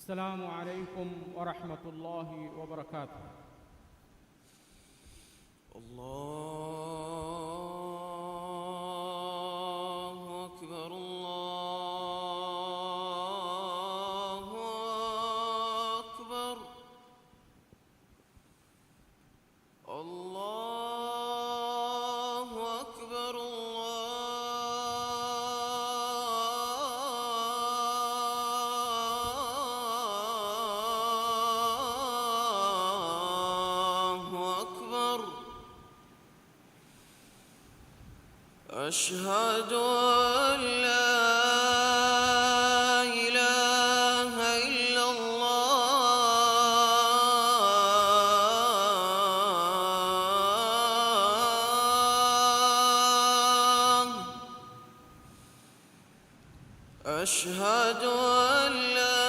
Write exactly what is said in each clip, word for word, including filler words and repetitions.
السلام عليكم ورحمة الله وبركاته. الله أكبر، الله أكبر. الله أكبر، الله أكبر. أشهد أن لا إله إلا الله. أشهد أن لا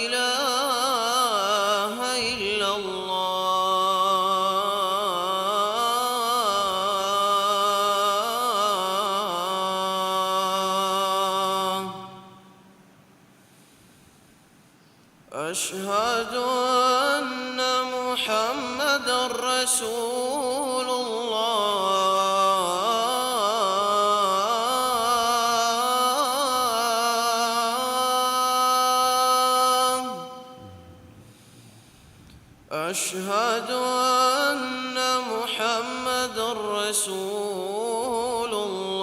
إله إلا الله. أشهد أن محمدا رسول الله. أشهد أن محمدا رسول الله.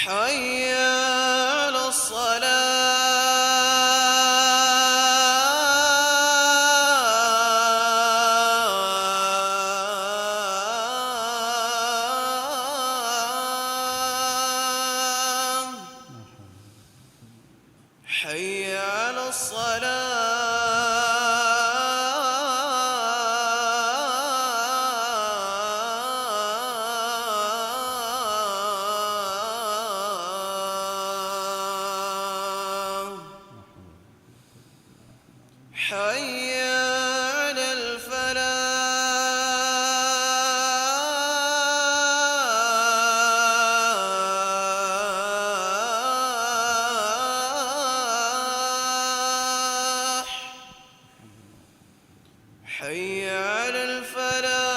حي على الصلاة. حي على الصلاة. حي على الفلاح. حي على الفلاح.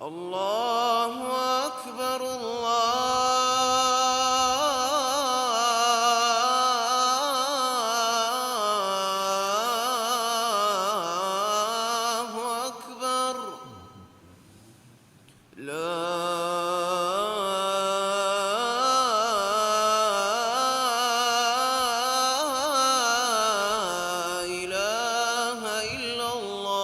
الله أكبر، الله أكبر. لا إله إلا الله.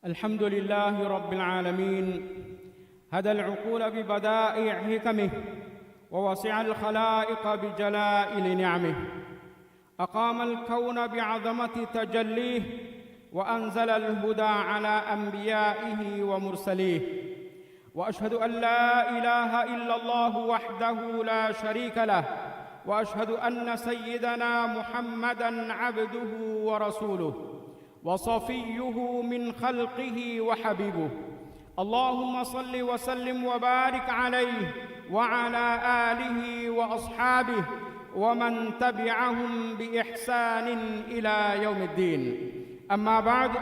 الحمد لله رب العالمين، هدى العقول ببدائع حكمه، ووسع الخلائق بجلائل نعمه، أقام الكون بعظمة تجليه، وأنزل الهدى على أنبيائه ومرسليه. وأشهد أن لا إله إلا الله وحده لا شريك له، وأشهد أن سيدنا محمدا عبده ورسوله، وصفيه من خلقه وحبيبه. اللهم صل وسلم وبارك عليه وعلى آله وأصحابه ومن تبعهم بإحسان إلى يوم الدين. أما بعد،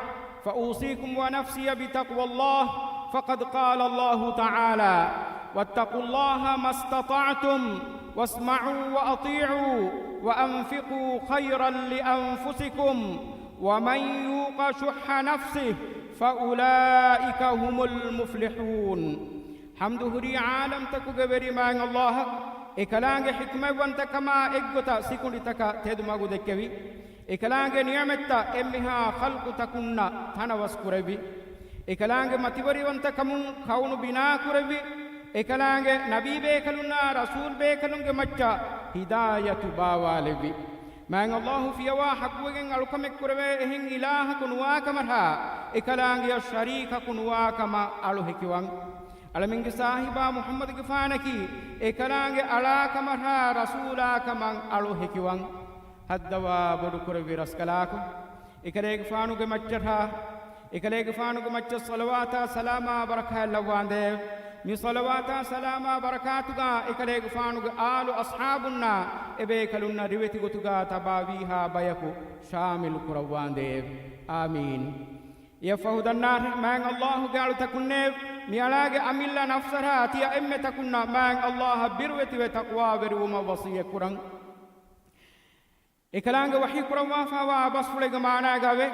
فأوصيكم ونفسي بتقوى الله، فقد قال الله تعالى: واتقوا الله ما استطعتم، واسمعوا وأطيعوا، وأنفقوا خيرا لأنفسكم، ومن يوق شح نفسه، فأولئك هم المفلحون. ޙަމްދު ހުރީ ޢާލަމްތަކުގެ ވެރިމާތް ﷲ އަށް، އެކަލާނގެ ޙިކްމަތްވަންތަކަމާ އެއްގޮތަށް ސިކުނޑިތަކަށް ތެދު މަގު ދެއްކެވި. އެކަލާނގެ ނިޢުމަތްތައް އެންމެހާ ޚަލްޤުތަކުންނަށް ތަނަވަސް ކުރެއްވި. އެކަލާނގެ މަތިވެރިވަންތަކަމުން ކައުނު ބިނާ ކުރެއްވި. އެކަލާނގެ ނަބީބޭކަލުންނާ ރަސޫލްބޭކަލުންގެ މައްޗަށް ހިދާޔަތު ބާވާލެއްވި. މާތް ﷲ ފިޔަވާ ޙައްޤުވެގެން އަޅުކަމެއް ކުރެވޭ އެހެން އިލާހަކު ނުވާކަމަށާ، އެކަލާނގެއަށް ޝަރީކަކު ނުވާކަމަށް އަޅު ހެކިވަން. އަޅަމެންގެ ސާހިބާ މުޙައްމަދުގެފާނަކީ އެކަލާނގެ އަޅާކަމަށާ ރަސޫލާކަމަށް އަޅު ހެކިވަން. ހައްދަވާ ބޮޑުކުރެއްވި ރަސްކަލާކޮ، އެކަލޭގެފާނުގެ މައްޗަށާ، އެކަލޭގެފާނުގެ މައްޗަށް ޞަލަވާތާ ސަލާމާ ބަރަކާތް ލައްވާނދޭވެ. މި ޞަލަވާތާ ސަލާމާ ބަރަކާތުގާ އެކަލޭގެފާނުގެ އާލު އަޞްޙާބުންނާ އެބޭކަލުންނަށް ރިވެތި ގޮތުގާ ތަބާވީހާ ބަޔަކު ޝާމިލު ކުރައްވާނދޭވެ. އާމީން. އެއަށްފަހު ދަންނާށެ، މާތް ﷲ ގެ އަޅުތަކުންނޭވެ! މި އަޅާގެ އަމިއްލަ ނަފްސަށާ ތިޔަ އެންމެ ތަކުންނަށް މާތް ﷲ އަށް ބިރުވެތިވެ ތަޤްވާވެރިވުމަށް ވަޞިއްޔަތް ކުރަން. އެކަލާނގެ ވަޙީ ކުރައްވާފައިވާ ބަސްފުޅެއްގެ މާނާގައިވޭ،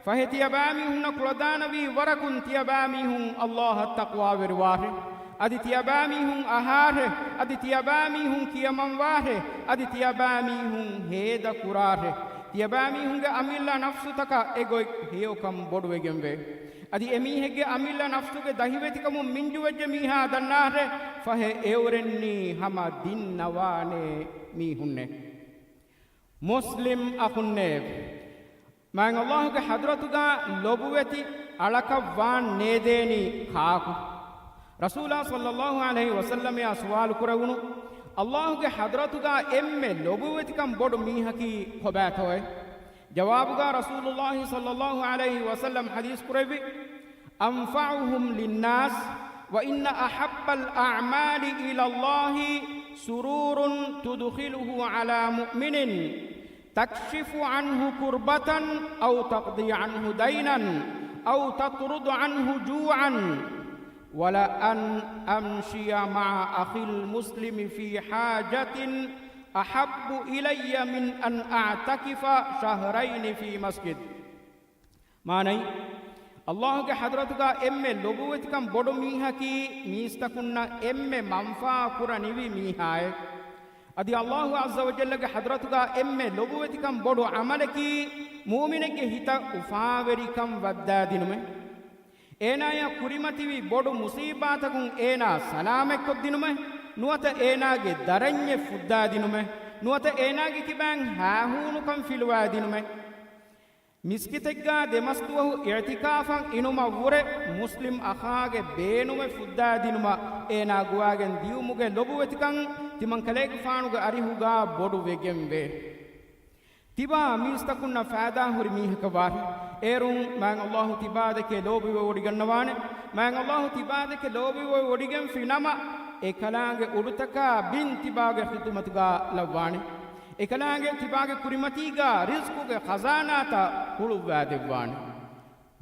ފަހެ ތިޔަބައިމީހުންނަށް ކުޅަދާނަވީ ވަރަކުން ތިޔަބައިމީހުން ﷲ އަށް ތަޤްވާވެރިވާށެ. އަދި ތިޔަބައިމީހުން އަހާށެ، އަދި ތިޔަބައިމީހުން ކިޔަމަންވާށެ، އަދި ތިޔަބައިމީހުން ހޭދަ ކުރާށެ. ތިޔަބައިމީހުންގެ އަމިއްލަ ނަފްސުތަކަށް އެގޮތް ހެޔޮކަން ބޮޑުވެގެންވޭ. އަދި އެމީހެއްގެ އަމިއްލަ ނަފްސުގެ ދަހިވެތިކަމުން މިންޖުވެއްޖެ މީހާ ދަންނާށެ، ފަހެ އެއުރެންނީ ހަމަ ދިންނަވާނޭ މީހުންނޭ. މުސްލިމް އަޚުންނޭވެ! މާތް ﷲ ގެ ޙަޟްރަތުގާ ލޮބުވެތި އަޅަކަށް ވާން ނޭދޭނީ ކާކު؟ ރަސޫލާ ޞައްލައްލާހު ޢަލައިހި ވަސައްލަމައާ ސުވާލު ކުރެވުނު، ﷲ ގެ ޙަޟްރަތުގާ އެންމެ ލޮބުވެތިކަން ބޮޑު މީހަކީ ކޮބާތޯއޭ؟ ޖަވާބުގާ ރަސޫލުﷲ ޞައްލައްލާހު ޢަލައިހި ވަސައްލަމް ޙަދީޘް ކުރެއްވި، أنفعهم للناس، وإن أحب الأعمال إلى الله سرور تدخله على مؤمن تكشف عنه كربة أو تقضي عنه دينا أو تطرد عنه جوعا، ولأن أمشي مع أخي المسلم في حاجة أحب إلي من أن أعتكف شهرين في مسجد. މާނައީ، ﷲ ގެ ޙަޟްރަތުގާ އެންމެ ލޮބުވެތިކަން ބޮޑު މީހަކީ މީސްތަކުންނަށް އެންމެ މަންފާ ކުރަނިވި މީހާއެއް. އަދި ﷲ ޢައްޒަ ވަޖައްލަގެ ޙަޟްރަތުގާ އެންމެ ލޮބުވެތިކަން ބޮޑު ޢަމަލަކީ މުއުމިނެއްގެ ހިތަށް އުފާވެރިކަން ވައްދާދިނުމެއް. އޭނާޔާ ކުރިމަތިވި ބޮޑު މުޞީބާތަކުން އޭނާ ސަލާމަތްކޮށްދިނުމެއް، ނުވަތަ އޭނާގެ ދަރަންޏެއް ފުއްދާދިނުމެއް، ނުވަތަ އޭނާގެ ކިބައިން ހާހޫނުކަން ފިލުވާދިނުމެއް. މިސްކިތެއްގާ ދެމަސްދުވަހު އިޢްތިކާފަށް އިނުމަށްވުރެ މުސްލިމް އަޚާގެ ބޭނުމެއް ފުއްދާދިނުމަށް އޭނާ ގޮވާގެން ދިޔުމުގެ ލޮބުވެތިކަން ތިމަންކަލޭގެފާނުގެ އަރިހުގާ ބޮޑުވެގެންވޭ. ތިބާ މީސްތަކުންނަށް ފައިދާހުރި މީހަކަށް ވާށެ. އޭރުން މާތް ﷲ ތިބާދެކެ ލޯބިވެވޮޑިގަންނަވާނެ. މާތް ﷲ ތިބާދެކެ ލޯބިވެވޮޑިގެންފި ނަމަ، އެކަލާނގެ އުޑުތަކާ ބިން ތިބާގެ ޚިދުމަތުގާ ލައްވާނެ. އެކަލާނގެ ތިބާގެ ކުރިމަތީގާ ރިޒްޤުގެ ޚަޒާނާތައް ހުޅުއްވާދެއްވާނެ.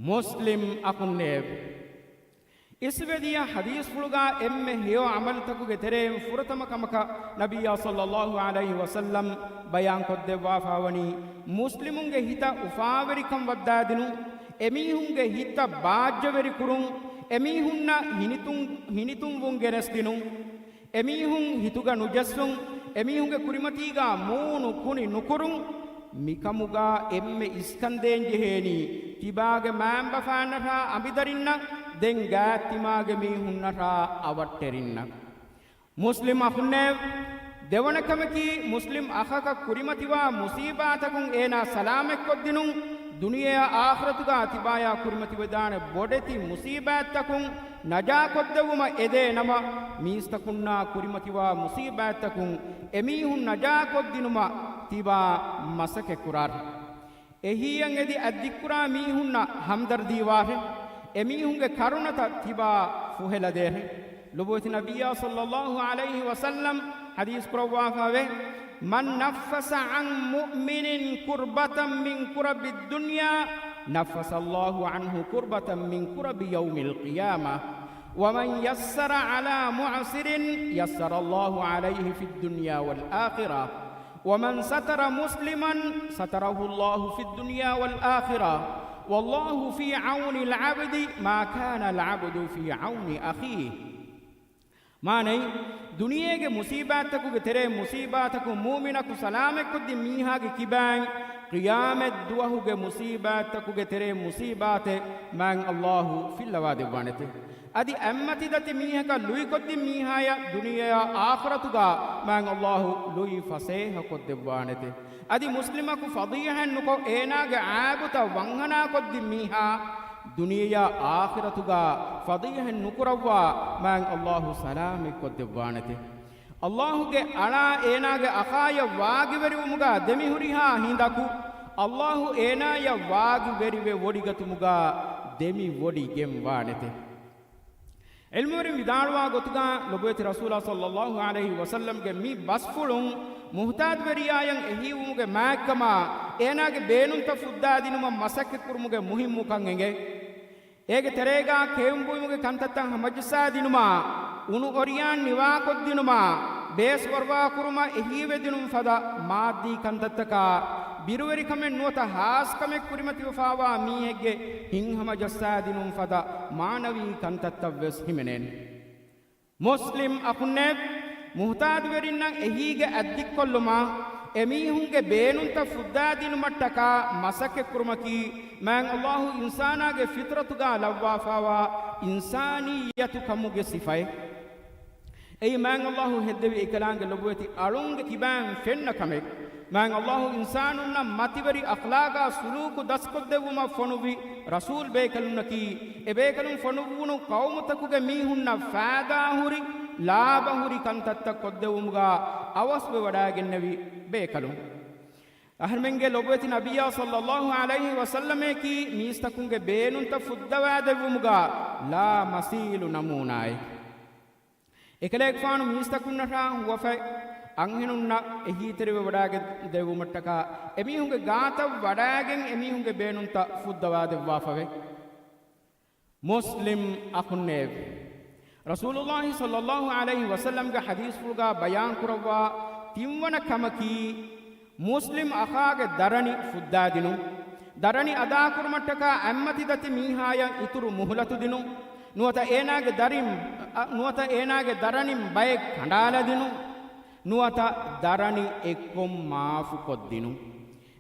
މުސްލިމް އަޚުންނޭވެ! އިސްވެދިޔަ ޙަދީޘްފުޅުގާ އެންމެ ހެޔޮ ޢަމަލުތަކުގެ ތެރެއިން ފުރަތަމަ ކަމަކަށް ނަބިއްޔާ ޞައްލައްލާހު ޢަލައިހި ވަސައްލަމް ބަޔާންކޮށްދެއްވާފާވަނީ، މުސްލިމުންގެ ހިތަށް އުފާވެރިކަން ވައްދާދިނުން، އެމީހުންގެ ހިތަށް ބާއްޖަވެރިކުރުން، އެމީހުންނަށް ހިނިތުން-، ހިނިތުންވުން ގެނެސްދިނުން. އެމީހުން ހިތުގަ ނުޖެއްސުން، އެމީހުންގެ ކުރިމަތީގާ މޫނު ކުނި ނުކުރުން، މިކަމުގާ އެންމެ އިސްކަންދޭން ޖެހޭނީ، ތިބާގެ މައިންބަފައިންނަށާ އަނބިދަރިންނަށް، ދެން ގާތްތިމާގެ މީހުންނަށާ އަވަށްޓެރިންނަށް. މުސްލިމް އަޚުންނޭވެ! ދެވަނަ ކަމަކީ، މުސްލިމް އަޚަކަށް ކުރިމަތިވާ މުސީބާތަކުން އޭނާ ސަލާމަތްކޮށްދިނުން، ދުނިޔެއާ އާޚިރަތުގާ ތިބާޔާ ކުރިމަތިވެދާނެ ބޮޑެތި މުސީބާތްތަކުން ނަޖާކޮށްދެއްވުމަށް އެދޭ ނަމަ، މީސްތަކުންނާ ކުރިމަތިވާ މުސީބާތްތަކުން އެމީހުން ނަޖާކޮށްދިނުމަށް ތިބާ މަސައްކަތްކުރާށެ. އެހީއަށް އެދި އަތްދިއްކުރާ މީހުންނަށް ހަމްދަރްދީވާށެ. އެމީހުންގެ ކަރުނަތައް ތިބާ ފުހެލަދޭށެ. ލޮބުވެތި ނަބިއްޔާ ޞައްލައްލާހު ޢަލައިހި ވަސައްލަމް ޙަދީޘް ކުރައްވާފައެވެ. من نفس عن مؤمن كربة من كرب الدنيا نفس الله عنه كربة من كرب يوم القيامة، ومن يسر على معسر يسر الله عليه في الدنيا والآخرة، ومن ستر مسلما ستره الله في الدنيا والآخرة، والله في عون العبد ما كان العبد في عون أخيه. މާނައީ، ދުނިޔޭގެ މުސީބާތްތަކުގެ ތެރޭ މުސީބާތަކުން މުއުމިނަކު ސަލާމަތްކޮށްދިން މީހާގެ ކިބައިން ޤިޔާމަތްދުވަހުގެ މުޞީބާތްތަކުގެ ތެރޭ މުޞީބާތެއް މާތް ﷲ ފިއްލަވާދެއްވާނެތެ. އަދި އެއްމަތި ދަތި މީހަކަށް ލުއިކޮށްދިން މީހާޔަށް ދުނިޔެޔާ އާޚިރަތުގަ މާތް ﷲ ލުއި ފަސޭހަކޮށްދެއްވާނެތެ. އަދި މުސްލިމަކު ފަޟީޙަތް ނުކޮށް އޭނާގެ ޢައިބުތައް ވަންހަނާކޮށްދިން މީހާ ދުނިޔެޔާ އާޚިރަތުގަ ފަޟީޙަތް ނުކުރައްވާ މާތް ﷲ ސަލާމަތްކޮށްދެއްވާނެތެ. ﷲގެ އަޅާ އޭނާގެ އަޚާޔަށް ވާގިވެރިވުމުގަ ދެމިހުރިހާ ހިނދަކު، ﷲ އޭނާޔަށް ވާގިވެރިވެ ވޮޑިގަތުމުގަ ދެމި ވޮޑިގެންވާނެތެ. ޢިލްމުވެރިން ވިދާޅުވާ ގޮތުގަ ލޮބުވެތި ރަސޫލާ ޞައްލައްލާހު ޢަލައިހި ވަސައްލަމްގެ މި ބަސްފުޅުން މުޙްތާޖުވެރިޔާޔަށް އެހީވުމުގެ މާތްކަމާ، އޭނާގެ ބޭނުންތައް ފުއްދާދިނުމަށް މަސައްކަތްކުރުމުގެ މުހިއްމުކަން އެނގޭ. އޭގެ ތެރޭގަ ކެއުންބުއިމުގެ ކަންތައްތައް ހަމަޖައްސާދިނުމާ، އުނު އޮރިޔާން ނިވާކޮށްދިނުމާ، ބޭސްފަރުވާކުރުމަށް އެހީވެދިނުން ފަދަ މާއްދީ ކަންތައްތަކާ، ބިރުވެރިކަމެއް ނުވަތަ ހާސްކަމެއް ކުރިމަތިވެފާވާ މީހެއްގެ ހިތްހަމަޖައްސާދިނުން ފަދަ މާނަވީ ކަންތައްތައްވެސް ހިމެނޭނެ. މުސްލިމް އަޚުންނޭ، މުޙްތާޖުވެރިންނަށް އެހީގެ އަތްދިއްކޮށްލުމާ، އެމީހުންގެ ބޭނުންތައް ފުއްދާދިނުމަށްޓަކާ މަސައްކަތްކުރުމަކީ، މާތް ﷲ އިންސާނާގެ ފިޠްރަތުގަ ލައްވާފާވާ އިންސާނިއްޔަތުކަމުގެ ސިފައެއް. އެއީ މާތް ﷲ ހެއްދެވި އެކަލާނގެ ލޮބުވެތި އަޅުންގެ ކިބައިން ފެންނަ ކަމެއް. މާތް ﷲ އިންސާނުންނަށް މަތިވެރި އަޚްލާގާ ސުލޫކު ދަސްކޮށްދެއްވުމަށް ފޮނުއްވި ރަސޫލް ބޭކަލުންނަކީ، އެބޭކަލުން ފޮނުއްވުނު ޤައުމުތަކުގެ މީހުންނަށް ފާއިދާހުރި، ލާބަހުރި ކަންތައްތައް ކޮށްދެއްވުމުގަ އަވަސްވެވަޑައިގެންނެވި ބޭކަލުން. އަހަރުމެންގެ ލޮބުވެތި ނަބިއްޔާ ޞައްލައްލާހު ޢަލައިހި ވަސައްލަމަކީ މީސްތަކުންގެ ބޭނުންތައް ފުއްދަވާދެއްވުމުގަ ލާމަސީލު ނަމޫނާއެއް. އެކަލޭގެފާނު މީސްތަކުންނަށާ ހުވަފަތް އަންހެނުންނަށް އެހީތެރިވެވަޑައިގެން ދެއްވުމަށްޓަކާ، އެމީހުންގެ ގާތަށް ވަޑައިގެން އެމީހުންގެ ބޭނުންތައް ފުއްދަވާދެއްވާފަވޭ. މުސްލިމް އަޚުންނޭވެ! ރަސޫލުﷲ ޞައްލައްލާހު ޢަލައިހި ވަސައްލަމްގެ ޙަދީޘްފުޅުގަ ބަޔާންކުރައްވާ ތިންވަނަ ކަމަކީ، މުސްލިމް އަޚާގެ ދަރަނި ފުއްދާދިނުން. ދަރަނި އަދާކުރުމަށްޓަކާ އެއްމަތި ދަތި މީހާޔަށް އިތުރު މުހުލަތު ދިނުން. ނުވަތަ އޭނާގެ ދަރިން، އަ، ނުވަތަ އޭނާގެ ދަރަނިން ބައެއް ކަނޑާލަދިނުން. ނުވަތަ ދަރަނި އެއްކޮށް މާފުކޮށްދިނުން.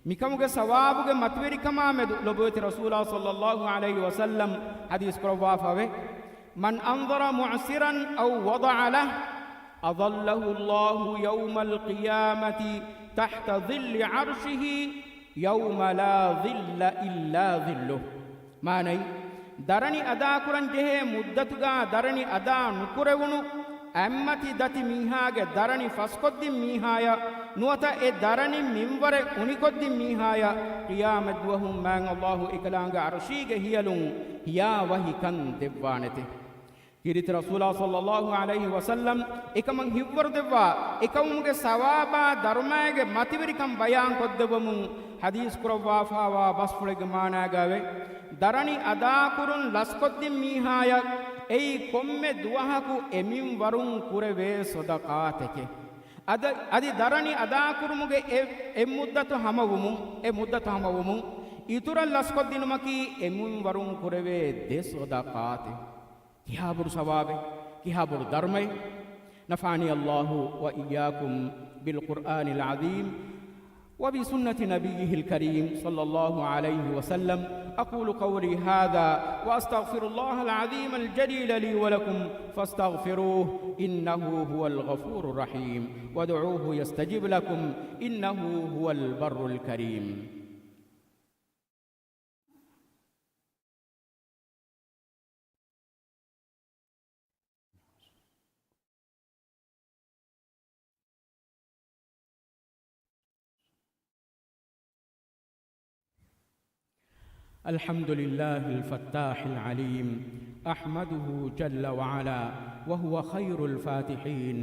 މިކަމުގެ ސަވާބުގެ މަތިވެރިކަމާ މެދު ލޮބުވެތި ރަސޫލާ ޞައްލައްލާހު ޢަލައިހި ވަސައްލަމް ޙަދީޘް ކުރައްވާފަވޭ، من أنظر معسرا أو وضع له أظله الله يوم القيامة تحت ظل عرشه يوم لا ظل إلا ظله. މާނައީ، ދަރަނި އަދާކުރަން ޖެހޭ މުއްދަތުގަ ދަރަނި އަދާ ނުކުރެވުނު އެއްމަތި ދަތި މީހާގެ ދަރަނި ފަސްކޮށްދިން މީހާޔަށް ނުވަތަ އެ ދަރަނިން މިންވަރެއް އުނިކޮށްދިން މީހާޔަށް ޤިޔާމަތްދުވަހު މާތް ﷲ އެކަލާނގެ ޢަރުޝީގެ ހިޔަލުން ހިޔާވަހިކަން ދެއްވާނެތެ. ކީރިތި ރަސޫލާ ޞައްލައްލާހު ޢަލައިހި ވަސައްލަމް އެކަމަށް ހިއްވަރުދެއްވާ، އެކަމުގެ ސަވާބާ ދަރުމައިގެ މަތިވެރިކަން ބަޔާންކޮށްދެއްވަމުން ޙަދީޘް ކުރައްވާފާވާ ބަސްފުޅެއްގެ މާނާގައެވެ. ދަރަނި އަދާކުރުން ލަސްކޮށްދިން މީހާޔަށް އެއީ ކޮންމެ ދުވަހަކު އެ މިންވަރުން ކުރެވޭ ޞަދަޤާތެކެ. އަދަ، އަދި ދަރަނި އަދާކުރުމުގެ އެ، އެ މުއްދަތު ހަމަވުމުން، އެ މުއްދަތު ހަމަވުމުން އިތުރަށް ލަސްކޮށްދިނުމަކީ އެ މިންވަރުން ކުރެވޭ ދެ ޞަދަޤާތެއް. ކިހާބޮޑު ސަވާބެއް، ކިހާބޮޑު ދަރުމައެއް. نفعني الله وإياكم بالقرآن العظيم وبسنة نبيه الكريم صلى الله عليه وسلم. أقول قولي هذا وأستغفر الله العظيم الجليل لي ولكم فاستغفروه إنه هو الغفور الرحيم وادعوه يستجب لكم إنه هو البر الكريم. الحمد لله الفتاح العليم، أحمده جل وعلا وهو خير الفاتحين،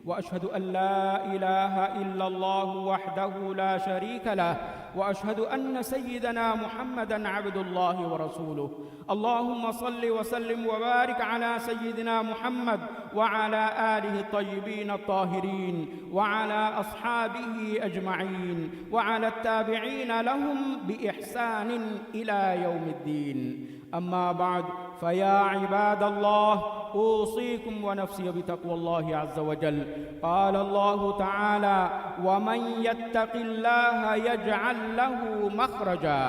وأشهد أن لا إله إلا الله وحده لا شريك له، وأشهد أن سيدنا محمدا عبد الله ورسوله. اللهم صل وسلم وبارك على سيدنا محمد وعلى آله الطيبين الطاهرين وعلى أصحابه أجمعين وعلى التابعين لهم بإحسان إلى يوم الدين. أما بعد، فيا عباد الله، أوصيكم ونفسي بتقوى الله عز وجل. قال الله تعالى: ومن يتق الله يجعل له مخرجا.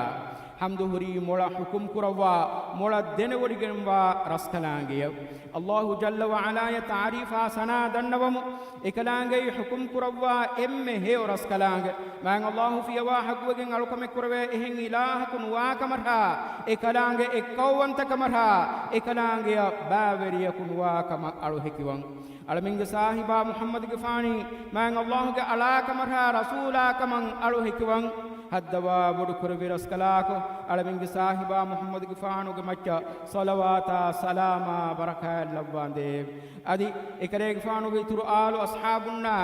ޙަމްދު ހުރީ މޮޅަށް ޙުކުމް ކުރައްވާ، މޮޅަށް ދެނެވޮޑިގެންވާ ރަސްކަލާނގެއަށް. ﷲ ޖައްލަ ވަޢަލާއަށް ތަޢުރީފާ ސަނާ ދަންނަވަމު. އެކަލާނގެއަށް ޙުކުމް ކުރައްވާ އެންމެ ހެޔޮ ރަސްކަލާނގެ. މާތް ﷲ ފިޔަވާ ޙައްޤުވެގެން އަޅުކަމެއް ކުރެވޭ އެހެން އިލާހަކު ނުވާ ކަމަށާ، އެކަލާނގެ އެއްކައުވަންތަ ކަމަށާ، އެކަލާނގެއަށް ބައިވެރިޔަކު ނުވާ ކަމަށް އަޅު ހެކިވަން. އަޅަމެންގެ ސާހިބާ މުޙައްމަދުގެފާނީ މާތް ﷲގެ އަޅާ ކަމަށާ ރަސޫލާ ކަމަށް އަޅު ހެކިވަން. ހައްދަވާ ބޮޑު ކުރެއްވި ރަސްކަލާކޮ، އަޅަމެންގެ ސާހިބާ މުޙައްމަދުގެފާނުގެ މައްޗަށް ޞަލަވާތާ ސަލާމާ ބަރަކާތް ލައްވާނދޭ. އަދި އެކަލޭގެފާނުގެ އިތުރު އާލު އަޞްޙާބުންނާ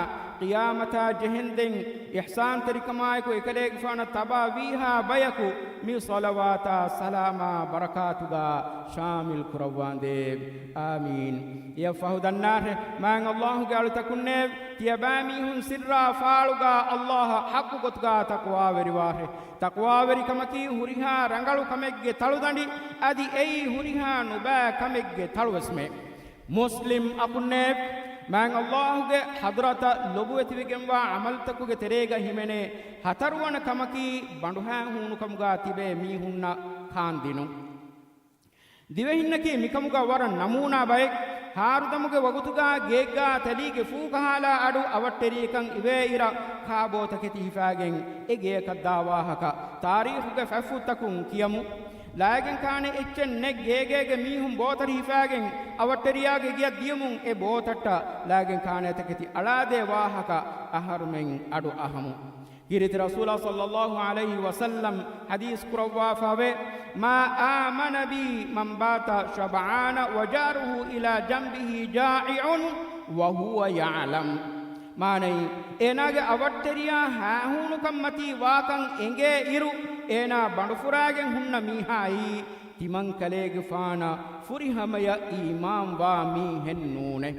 ޤިޔާމަތާ ޖެހެންދެން އިޙްސާންތެރިކަމާއެކު އެކަލޭގެފާނަށް ތަބާވީހާ ބަޔަކު މި ޞަލަވާތާ ސަލާމާ ބަރަކާތުގާ ޝާމިލް ކުރައްވާނދޭ. އާމީން. އެއަށްފަހު ދަންނާށެ، މާތް ﷲގެ އަޅުތަކުންނޭވެ! ތިޔަބައިމީހުން ސިއްރާ ފާޅުގާ ﷲއަށް ޙައްޤު ގޮތުގާ ތަޤްވާވެރިވާށެ. ތަޤްވާވެރިކަމަކީ ހުރިހާ ރަނގަޅު ކަމެއްގެ ތަޅުދަނޑި، އަދި އެއީ ހުރިހާ ނުބައި ކަމެއްގެ ތަޅުވެސްމެ. މުސްލިމް އަޚުންނޭވެ! މާތް ﷲގެ ޙަޟްރަތަށް ލޮބުވެތިވެގެންވާ ޢަމަލުތަކުގެ ތެރޭގަ ހިމެނޭ ހަތަރުވަނަ ކަމަކީ ބަނޑުހައިހޫނުކަމުގާ ތިބޭ މީހުންނަށް ކާންދިނުން. ދިވެހިންނަކީ މިކަމުގަ ވަރަށް ނަމޫނާ ބައެއް. ހާރުދަމުގެ ވަގުތުގާ ގޭގާ ތަލީގެ ފޫކަހާލާ އަޑު އަވަށްޓެރިއަކަށް އިވޭއިރަށް ކާބޯތަކެތި ހިފާގެން އެ ގެޔަކަށް ދާ ވާހަކަ ތާރީޚުގެ ފަތްފުށްތަކުން ކިޔަމު. ލާގެން ކާނެ އެއްޗެއް ނެތް ގޭގޭގެ މީހުން ބޯތަށް ހިފާގެން އަވަށްޓެރިޔާގެ ގެޔަށް ދިޔުމުން އެ ބޯތަށްޓަށް ލާގެން ކާނޭ ތަކެތި އަޅާދޭ ވާހަކަ އަހަރުމެން އަޑު އަހަމު. ކީރިތި ރަސޫލާ ޞައްލައްލާހު ޢަލައިހި ވަސައްލަމް ޙަދީޘް ކުރައްވާފަވޭ، ما آمن بي من بات شبعان وجاره إلى جنبه جائع وهو يعلم. މާނައީ، އޭނާގެ އަވަށްޓެރިޔާ ހާހޫނުކަންމަތީ ވާކަން އެނގޭ އިރު، އޭނާ ބަނޑުފުރާގެން ހުންނަ މީހާއީ، ތިމަންކަލޭގެފާނަށް ފުރިހަމަޔަށް އީމާންވާ މީހެއް ނޫނޭ.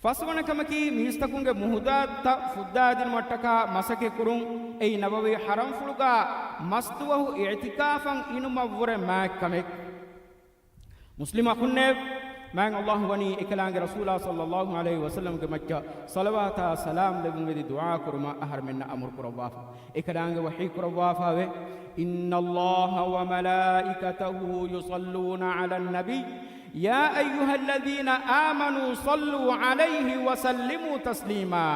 ފަސްވަނަ ކަމަކީ، މީސްތަކުންގެ މުހުދާތައް ފުއްދާދިނުމަށްޓަކާ މަސައްކަތްކުރުން. އެއީ ނަބަވީ ޙަރަމްފުޅުގާ މަސްދުވަހު އިޢްތިކާފަށް އިނުމަށްވުރެ މާތްކަމެއް. މުސްލިމް އަޚުންނޭވެ! މާތް ﷲ ވަނީ އެކަލާނގެ ރަސޫލާ ޞައްލައްލާހު ޢަލައިހި ވަސައްލަމްގެ މައްޗަށް ޞަލަވާތާ ސަލާމް ލެއްވުން އެދި ދުޢާ ކުރުމަށް އަހަރުމެންނަށް އަމުރު ކުރައްވާފަ. އެކަލާނގެ ވަޙީ ކުރައްވާފަވޭ، إن الله وملائكته يصلون على النبي يا أيها الذين آمنوا صلوا عليه وسلموا تسليما.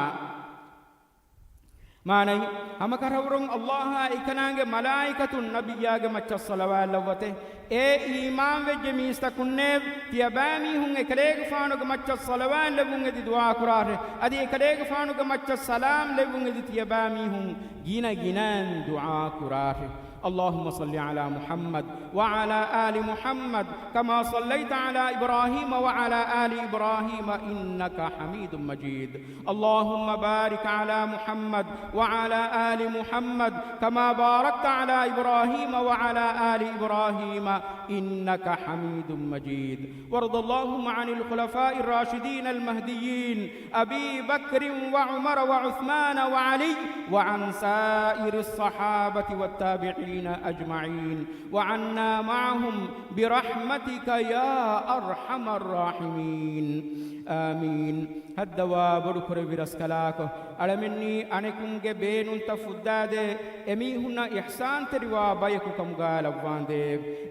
މާނައީ، ހަމަކަށަވަރުން ﷲއާ އެކަލާނގެ މަލާއިކަތުން ނަބިއްޔާގެ މައްޗަށް ޞަލަވާތް ލައްވަތެ. އޭ އީމާންވެއްޖެ މީސްތަކުންނޭވެ! ތިޔަބައިމީހުން އެކަލޭގެފާނުގެ މައްޗަށް ޞަލަވާތް ލެއްވުން އެދި ދުޢާ ކުރާށެ. އަދި އެކަލޭގެފާނުގެ މައްޗަށް ސަލާމް ލެއްވުން އެދި ތިޔަބައިމީހުން ގިނަ ގިނައިން ދުޢާ ކުރާށެ. اللهم صل على محمد وعلى آل محمد كما صليت على إبراهيم وعلى آل إبراهيم إنك حميد مجيد. اللهم بارك على محمد وعلى آل محمد كما باركت على إبراهيم وعلى آل إبراهيم إنك حميد مجيد. وارض اللهم عن الخلفاء الراشدين المهديين أبي بكر وعمر وعثمان وعلي وعن سائر الصحابة والتابعين أجمعين وعنا معهم برحمتك يا أرحم الراحمين. آمين. ހައްދަވާ ބޮޑު ކުރެއްވި ރަސްކަލާކޮ، އަޅަމެންނީ އަނެކުންގެ ބޭނުންތައް ފުއްދާދޭ އެމީހުންނަށް އިޙްސާންތެރިވާ ބަޔަކު ކަމުގާ ލައްވާނދޭ.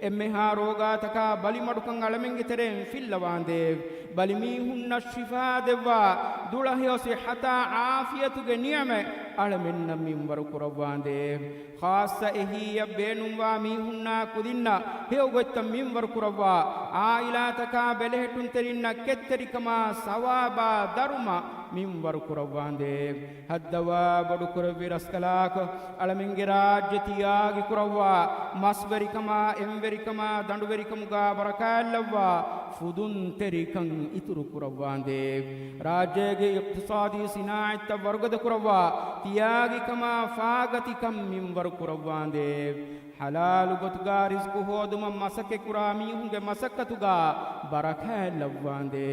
އެންމެހާ ރޯގާތަކާ ބަލިމަޑުކަން އަޅަމެންގެ ތެރެއިން ފިއްލަވާނދޭ. ބަލިމީހުންނަށް ޝިފާ ދެއްވާ، ދުޅަހެޔޮ ޞިއްޙަތާ ޢާފިޔަތުގެ ނިޢުމަތް އަޅަމެންނަށް މިންވަރު ކުރައްވާނދޭ. ޚާއްޞަ އެހީއަށް ބޭނުންވާ މީހުންނާ ކުދިންނަށް ހެޔޮ ގޮތްތައް މިންވަރު ކުރައްވާ، ޢާއިލާތަކާ ބެލެހެއްޓުންތެރިންނަށް ކެތްތެރިކަމާ ސަވާބާ ދަރުމަ މިންވަރު ކުރައްވާނދޭ. ހައްދަވާ ބޮޑު ކުރެއްވި ރަސްކަލާކޮ، އަޅަމެންގެ ރާއްޖެ ތިޔާގި ކުރައްވާ، މަސްވެރިކަމާ، އެންވެރިކަމާ، ދަނޑުވެރިކަމުގާ ބަރަކާތްލައްވާ، ފުދުންތެރިކަން އިތުރު ކުރައްވާނދޭ. ރާއްޖޭގެ އިޤްތިޞާދީ ސިނާޢަތްތައް ވަރުގަދަ ކުރައްވާ، ތިޔާގިކަމާ ފާގަތިކަން މިންވަރު ކުރައްވާނދޭ. ޙަލާލު ގޮތުގާ ރިޒްޤު ހޯދުމަށް މަސައްކަތްކުރާ މީހުންގެ މަސައްކަތުގާ ބަރަކާތް ލައްވާނދޭ.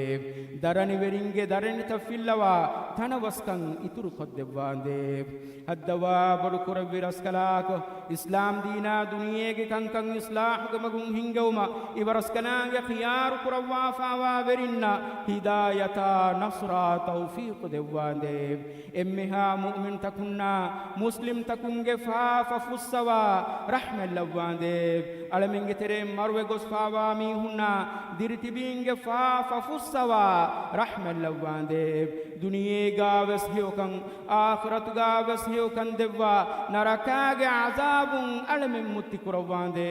ދަރަނިވެރިންގެ ދަރަނިތައް ފިއްލަވާ، ތަނަވަސްކަން އިތުރުކޮށްދެއްވާނދޭ. ހައްދަވާ ބޮޑު ކުރެއްވި ރަސްކަލާކޮ، އިސްލާމް ދީނާ ދުނިޔޭގެ ކަންކަން އިސްލާހުގެ މަގުން ހިންގެވުމަށް އިބަރަސްކަލާނގެ ޚިޔާރު ކުރައްވާފާވާ ވެރިންނަށް ހިދާޔަތާ ނަޞްރާ ތައުފީޤު ދެއްވާނދޭ. އެންމެހާ މުއުމިންތަކުންނާ މުސްލިމްތަކުންގެ ފާފަ ފުއްސަވާ ރަޙްމަތް ލައްވާނދޭ. އަޅަމެންގެ ތެރެއިން މަރުވެ ގޮސްފާވާ މީހުންނާ ދިރިތިބީންގެ ފާފަ ފުއްސަވާ ރަޙްމަތް ލައްވާނދޭ. ދުނިޔޭގާވެސް ހެޔޮކަން، އާޚިރަތުގާވެސް ހެޔޮކަން ދެއްވާ، ނަރަކާގެ ޢަޛާބުން އަޅަމެން މުއްތި ކުރައްވާނދޭ.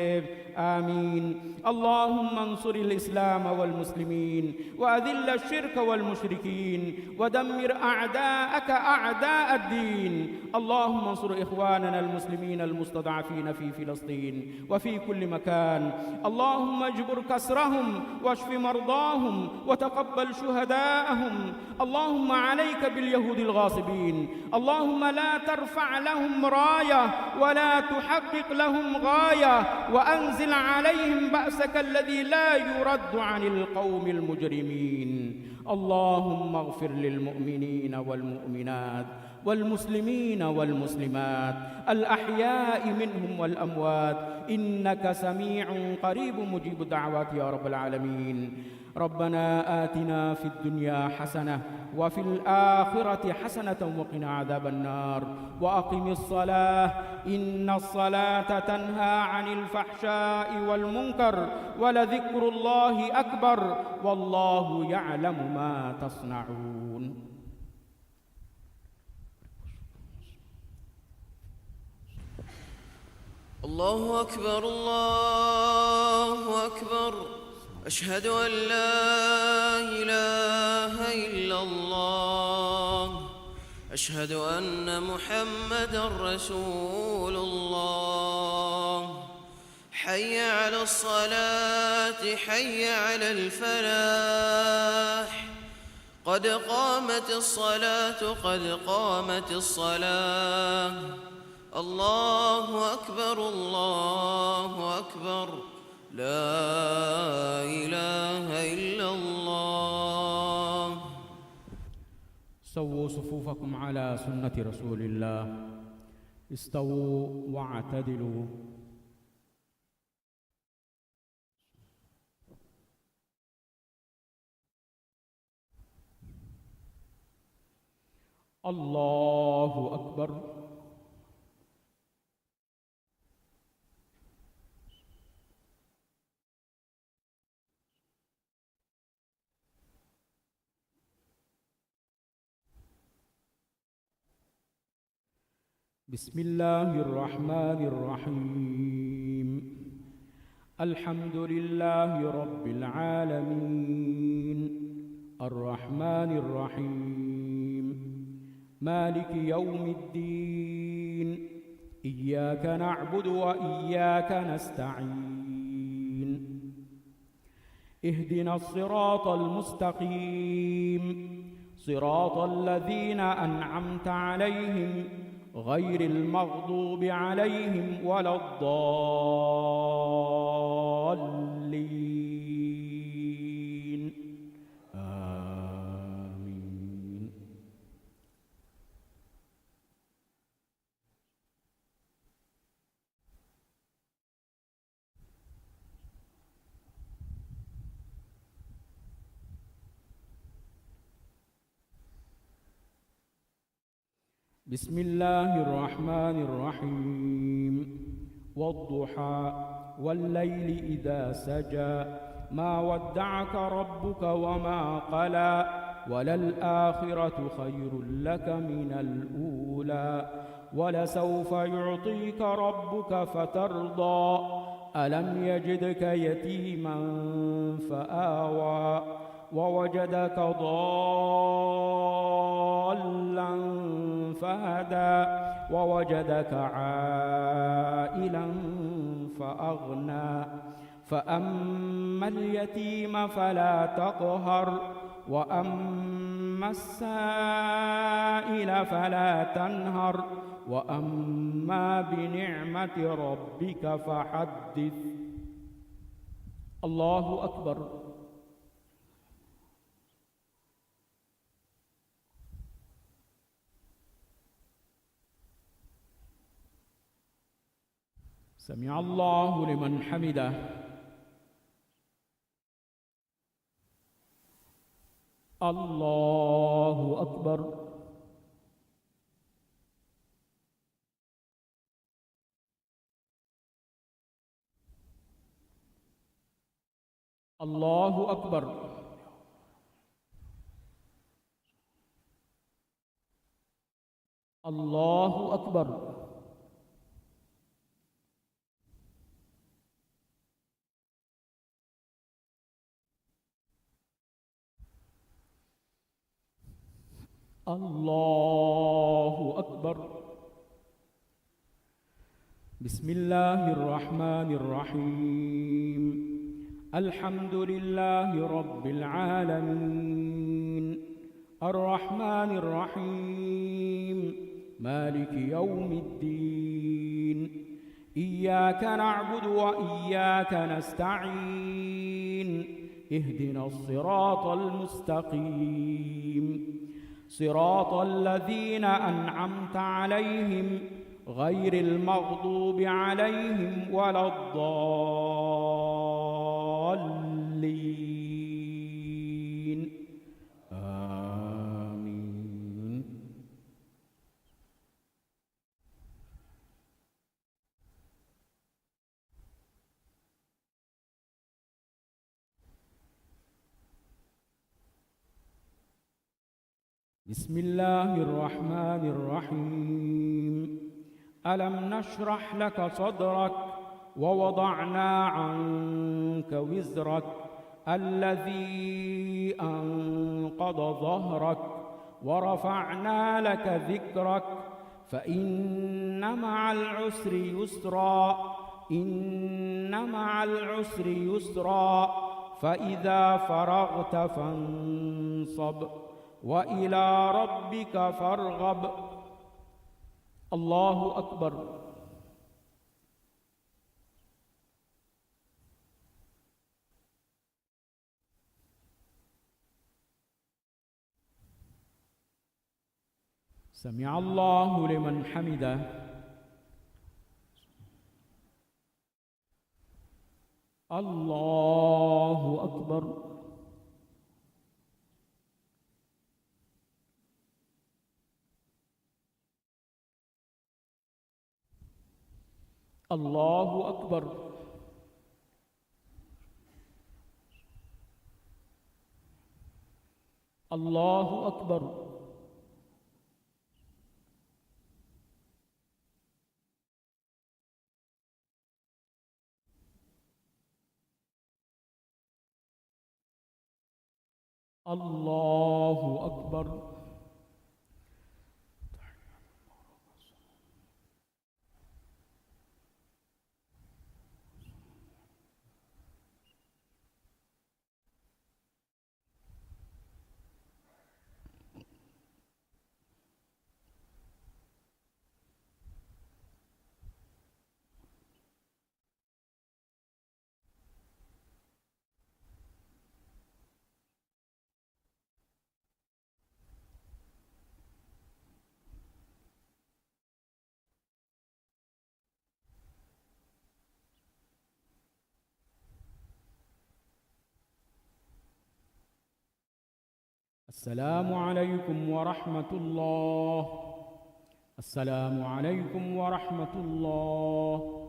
آمين. اللهم انصر الإسلام والمسلمين، وأذل الشرك والمشركين، ودمر أعداءك أعداء الدين. اللهم انصر إخواننا المسلمين المستضعفين في فلسطين وفي كل مكان. اللهم اجبر كسرهم واشف مرضاهم وتقبل شهداءهم. اللهم عليك باليهود الغاصبين. اللهم لا ترفع لهم راية ولا تحقق لهم غاية، وأنزل عليهم بأسك الذي لا يرد عن القوم المجرمين. اللهم اغفر للمؤمنين والمؤمنات والمسلمين والمسلمات الأحياء منهم والأموات، إنك سميع قريب مجيب الدعوات يا رب العالمين. ربنا آتنا في الدنيا حسنة وفي الآخرة حسنة وقنا عذاب النار. وأقم الصلاة إن الصلاة تنهى عن الفحشاء والمنكر ولذكر الله أكبر والله يعلم ما تصنعون. الله أكبر، الله أكبر. أشهد أن لا إله إلا الله. أشهد أن محمدا رسول الله. حي على الصلاة، حي على الفلاح. قد قامت الصلاة، قد قامت الصلاة. الله أكبر، الله أكبر. لا إله إلا الله. سووا صفوفكم على سنة رسول الله. استووا واعتدلوا. الله أكبر. بسم الله الرحمن الرحيم. الحمد لله رب العالمين. الرحمن الرحيم. مالك يوم الدين. إياك نعبد وإياك نستعين. اهدنا الصراط المستقيم، صراط الذين أنعمت عليهم، غير المغضوب عليهم ولا الضالين. آمين. بسم الله الرحمن الرحيم. والضحى، والليل إذا سجى، ما ودعك ربك وما قلى، وللآخرة خير لك من الأولى، ولسوف يعطيك ربك فترضى، ألم يجدك يتيما فآوى، ووجدك ضالا فهدى، ووجدك عائلا فأغنى، فأما اليتيم فلا تقهر، وأما السائل فلا تنهر، وأما بنعمة ربك فحدث. الله أكبر. سمع الله لمن حمده. الله أكبر. الله أكبر. الله أكبر. الله أكبر. بسم الله الرحمن الرحيم. الحمد لله رب العالمين. الرحمن الرحيم. مالك يوم الدين. إياك نعبد وإياك نستعين. اهدنا الصراط المستقيم. صراط الذين أنعمت عليهم غير المغضوب عليهم ولا الضالين. آمين. بسم الله الرحمن الرحيم. ألم نشرح لك صدرك ووضعنا عنك وزرك الذي أنقض ظهرك ورفعنا لك ذكرك فإن مع العسر يسرا، إن مع العسر يسرا، فإذا فرغت فانصب، وإلى ربك فارغب. الله أكبر. سمع الله لمن حمده. الله أكبر. الله أكبر. الله أكبر. الله أكبر. السلام عليكم ورحمة الله. السلام عليكم ورحمة الله.